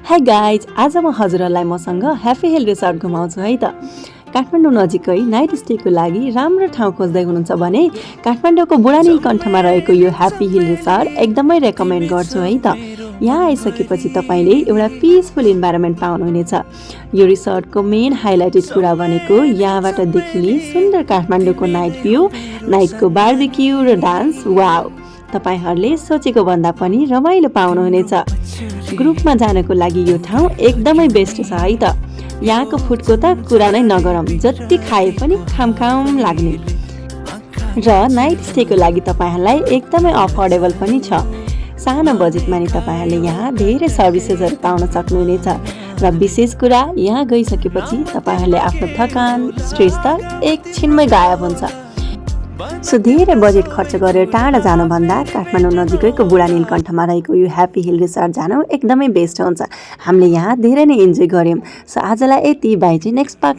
Hi guys, आज म हजुरहरूलाई मसँग ह्याप्पी हिल रिसोर्ट घुमाउँछु है त। काठमाडौँ नजिकै नाइट स्टेको लागि राम्रो ठाउँ खोज्दै हुनुहुन्छ भने काठमाडौँको बुढानीलकण्ठमा रहेको यो ह्याप्पी हिल रिसोर्ट एकदमै रेकमेन्ड गर्छु है त। यहाँ आइसकेपछि तपाईँले एउटा पिसफुल इन्भाइरोमेन्ट पाउनुहुनेछ। यो रिसोर्टको मेन हाइलाइटेड कुरा भनेको यहाँबाट देखिने सुन्दर काठमाडौँको नाइट भ्यू, नाइटको बार्बिक्यू र डान्स। वाउ, तपाईँहरूले सोचेको भन्दा पनि रमाइलो पाउनुहुनेछ। ग्रुपमा जानको लागि यो ठाउँ एकदमै बेस्ट छ है त। यहाँको फुडको त कुरा नै नगरौँ, जति खाए पनि खाम लाग्ने। र नाइट स्टेको लागि तपाईँहरूलाई एकदमै अफोर्डेबल पनि छ। सानो बजेटमा नि तपाईँहरूले यहाँ धेरै सर्भिसेसहरू पाउन सक्नुहुनेछ। र विशेष कुरा, यहाँ गइसकेपछि तपाईँहरूले आफ्नो थकान, स्ट्रेस त एकछिनमै गायब हुन्छ। सो धेरै बजेट खर्च गरेर टाढा जानुभन्दा काठमाडौँ नजिकैको बुढानीलकण्ठमा रहेको यो ह्याप्पी हिल रिसोर्ट जानु एकदमै बेस्ट हुन्छ। हामीले यहाँ धेरै नै इन्जोय गऱ्यौँ। सो आजलाई यति, बाई चाहिँ नेक्स्ट पार्ट।